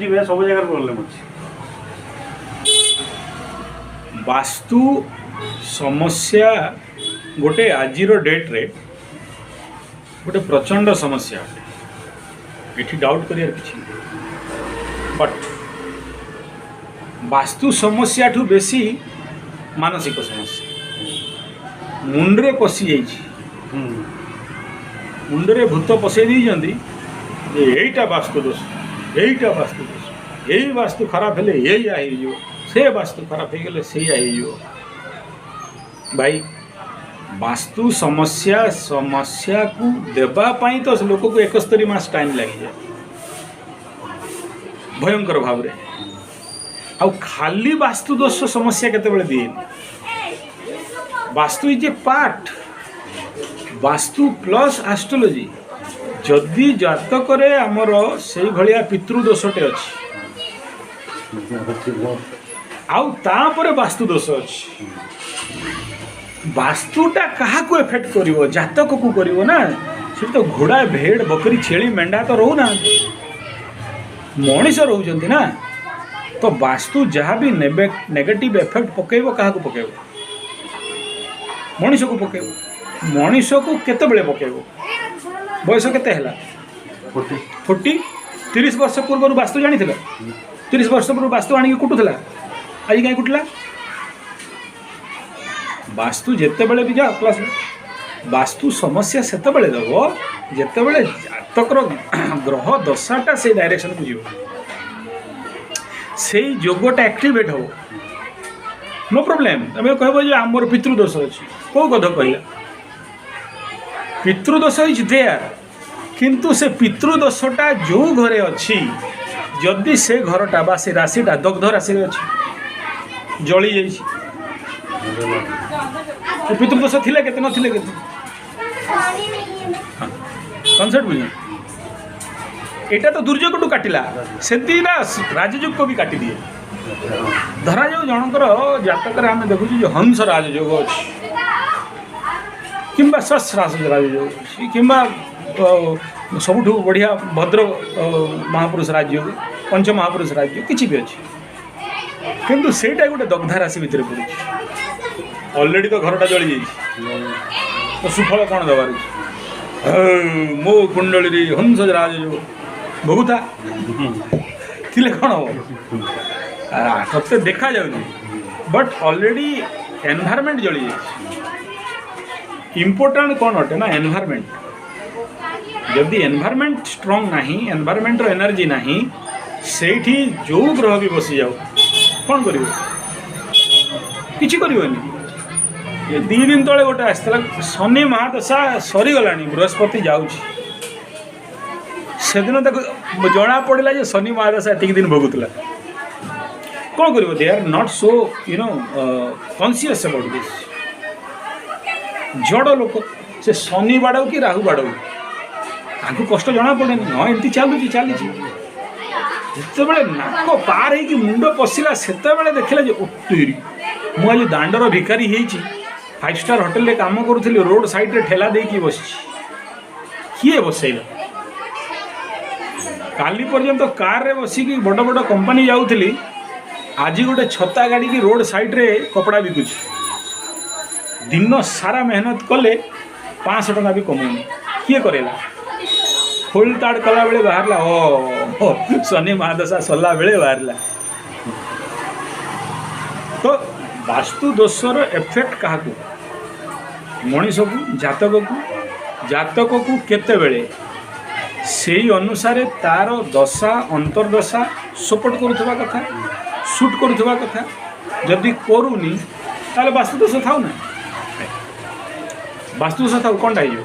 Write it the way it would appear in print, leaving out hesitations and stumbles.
ଯିବେ, ସବୁ ଜାଗାରେ ପ୍ରୋବ୍ଲେମ୍ ଅଛି। ବାସ୍ତୁ ସମସ୍ୟା ଗୋଟେ ଆଜିର ଡେଟ୍ରେ ଗୋଟେ ପ୍ରଚଣ୍ଡ ସମସ୍ୟା ଅଟେ। ଏଠି ଡାଉଟ୍ କରିବାର କିଛି ନାହିଁ। ବଟ୍ ବାସ୍ତୁ ସମସ୍ୟାଠୁ ବେଶୀ ମାନସିକ ସମସ୍ୟା ମୁଣ୍ଡରେ ପଶିଯାଇଛି। ମୁଣ୍ଡରେ ଭୂତ ପଶେଇ ଦେଇଛନ୍ତି ଯେ ଏଇଟା ବାସ୍ତୁ ଦୋଷ, ଏଇଟା ବାସ୍ତୁ ଦୋଷ, ଏଇ ବାସ୍ତୁ ଖରାପ ହେଲେ ଏଇଆ ହେଇଯିବ, ସେ ବାସ୍ତୁ ଖରାପ ହେଇଗଲେ ସେଇଆ ହେଇଯିବ। ଭାଇ, ବାସ୍ତୁ ସମସ୍ୟା ସମସ୍ୟାକୁ ଦେବା ପାଇଁ ତ ସେ ଲୋକକୁ 71 ମାସ ଟାଇମ୍ ଲାଗିଯାଏ ଭୟଙ୍କର ଭାବରେ। ଆଉ ଖାଲି ବାସ୍ତୁ ଦୋଷ ସମସ୍ୟା କେତେବେଳେ ଦିଏନି। ବାସ୍ତୁ is a part, vastu plus astrology. ଯଦି ଜାତକରେ ଆମର ସେଇଭଳିଆ ପିତୃଦୋଷଟେ ଅଛି ଆଉ ତାପରେ ବାସ୍ତୁ ଦୋଷ ଅଛି, ବାସ୍ତୁଟା କାହାକୁ ଏଫେକ୍ଟ କରିବ? ଜାତକକୁ କରିବ ନା। ସେଠି ତ ଘୋଡ଼ା, ଭେଡ଼, ବକରୀ, ଛେଳି, ମେଣ୍ଢା ତ ରହୁନାହାନ୍ତି, ମଣିଷ ରହୁଛନ୍ତି ନା। ତ ବାସ୍ତୁ ଯାହା ବି ନେବେ, ନେଗେଟିଭ୍ ଏଫେକ୍ଟ ପକେଇବ, କାହାକୁ ପକେଇବ? ମଣିଷକୁ ପକେଇବ। ମଣିଷକୁ କେତେବେଳେ ପକେଇବ? ବୟସ କେତେ ହେଲା? 40। 40। 30 ବର୍ଷ ପୂର୍ବରୁ ବାସ୍ତୁ ଜାଣିଥିଲ? 30 ବର୍ଷ ପୂର୍ବରୁ ବାସ୍ତୁ ଆଣିକି କୁଟୁଥିଲା, ଆଜି କାହିଁ କୁଟିଲା? ବାସ୍ତୁ ଯେତେବେଳେ ବି ଯାଅ କ୍ଲାସ୍, ବାସ୍ତୁ ସମସ୍ୟା ସେତେବେଳେ ଦେବ ଯେତେବେଳେ ଜାତକର ଗ୍ରହ ଦଶାଟା ସେଇ ଡାଇରେକ୍ସନକୁ ଯିବ, ସେଇ ଯୋଗଟା ଆକ୍ଟିଭେଟ୍ ହେବ। No problem. ତମେ କହିବ ଯେ ଆମର ପିତୃଦୋଷ ଅଛି। କେଉଁ ଗଧ କହିଲା? ପିତୃଦୋଷ is there, କିନ୍ତୁ ସେ ପିତୃଦୋଷଟା ଯେଉଁ ଘରେ ଅଛି, ଯଦି ସେ ଘରଟା ବା ସେ ରାଶିଟା ଦଗ୍ଧ ରାଶିରେ ଅଛି, ଜଳି ଯାଇଛି, ସେ ପିତୃଦୋଷ ଥିଲେ କେତେ, ନଥିଲେ କେତେ? କନସେପ୍ଟ ବୁଝ। ଏଇଟା ତ ଦୁର୍ଯୋଗଠୁ କାଟିଲା, ସେମିତି ନା ରାଜଯୋଗ ବି କାଟିଦିଏ। ଧରାଯାଉ ଜଣଙ୍କର ଜାତକରେ ଆମେ ଦେଖୁଛୁ ଯେ ହଂସ ରାଜଯୋଗ ଅଛି କିମ୍ବା ଶଶ ରାଜଯୋଗ ଅଛି କିମ୍ବା ସବୁଠୁ ବଢ଼ିଆ ଭଦ୍ର ମହାପୁରୁଷ ରାଜଯୋଗ, ପଞ୍ଚ ମହାପୁରୁଷ ରାଜଯୋଗ, କିଛି ବି ଅଛି, କିନ୍ତୁ ସେଇଟା ଗୋଟେ ଦଗ୍ଧା ରାଶି ଭିତରେ ପଡ଼ୁଛି। ଅଲରେଡ଼ି ତ ଘରଟା ଜଳିଯାଇଛି, ତ ସୁଫଳ କ'ଣ ଦେବାର ଅଛି? ମୋ କୁଣ୍ଡଳୀରେ ହଂସ ରାଜଯୋଗ ଭୋଗୁଥା, ଥିଲେ କ'ଣ ହବ? ତତେ ଦେଖାଯାଉଛି, ବଟ୍ ଅଲରେଡ଼ି ଏନଭାରମେଣ୍ଟ ଜଳିଯାଇଛି। ଇମ୍ପୋର୍ଟାଣ୍ଟ କ'ଣ ଅଟେ ନା ଏନଭାରମେଣ୍ଟ। ଯଦି ଏନଭାରମେଣ୍ଟ ଷ୍ଟ୍ରଙ୍ଗ ନାହିଁ, ଏନଭାରମେଣ୍ଟର ଏନର୍ଜି ନାହିଁ, ସେଇଠି ଯେଉଁ ଗ୍ରହ ବି ବସିଯାଉ, କ'ଣ କରିବ? କିଛି କରିବନି। ଏ 2 ଦିନ ତଳେ ଗୋଟେ ଆସିଥିଲା, ଶନି ମହାଦଶା ସରିଗଲାଣି, ବୃହସ୍ପତି ଯାଉଛି। ସେଦିନ ତାକୁ ଜଣା ପଡ଼ିଲା ଯେ ଶନି ମହାଦଶା ଏତିକି ଦିନ ଭୋଗୁଥିଲା। କ'ଣ କରିବ? They are not so conscious about this. ଜଡ଼ ଲୋକ ସେ, ଶନି ବାଡ଼ଉ କି ରାହୁ ବାଡ଼ଉ, ତାଙ୍କୁ କଷ୍ଟ ଜଣା ପଡ଼େନି। ହଁ, ଏମିତି ଚାଲୁଛି, ଚାଲିଛି। ଯେତେବେଳେ ନାକ ପାର ହେଇକି ମୁଣ୍ଡ ପଶିଲା, ସେତେବେଳେ ଦେଖିଲା ଯେ ଓତିରି, ମୁଁ ଆଜି ଦାଣ୍ଡର ଭିକାରୀ ହେଇଛି। ଫାଇଭ୍ ଷ୍ଟାର୍ ହୋଟେଲରେ କାମ କରୁଥିଲି, ରୋଡ଼ ସାଇଡ଼ରେ ଠେଲା ଦେଇକି ବସିଛି। କିଏ ବସେଇଲା? କାଲି ପର୍ଯ୍ୟନ୍ତ କାରରେ ବସିକି ବଡ଼ ବଡ଼ କମ୍ପାନୀ ଯାଉଥିଲି, ଆଜି ଗୋଟେ ଛତା ଗାଡ଼ିକି ରୋଡ଼ ସାଇଡ଼ରେ କପଡ଼ା ବିକୁଛି। ଦିନ ସାରା ମେହନତ କଲେ 500 ଟଙ୍କା ବି କମଉନି। କିଏ କରେଇଲା? ଖୋଲ ତାଡ଼ କଲାବେଳେ ବାହାରିଲା। ଓ ଶନି ମହାଦଶା ସରିଲା ବେଳେ ବାହାରିଲା। ତ ବାସ୍ତୁ ଦୋଷର ଏଫେକ୍ଟ କାହାକୁ? ମଣିଷକୁ, ଜାତକକୁ। ଜାତକକୁ କେତେବେଳେ? ସେଇ ଅନୁସାରେ ତାର ଦଶା, ଅନ୍ତର୍ଦଶା ସପୋର୍ଟ କରୁଥିବା କଥା, ସୁଟ୍ କରୁଥିବା କଥା। ଯଦି କରୁନି, ତାହେଲେ ବାସ୍ତୁ ଦୋଷ ଥାଉ ନା, ବାସ୍ତୁ ଦୋଷ ଥାଉ, କ'ଣଟା ହେଇଯିବ?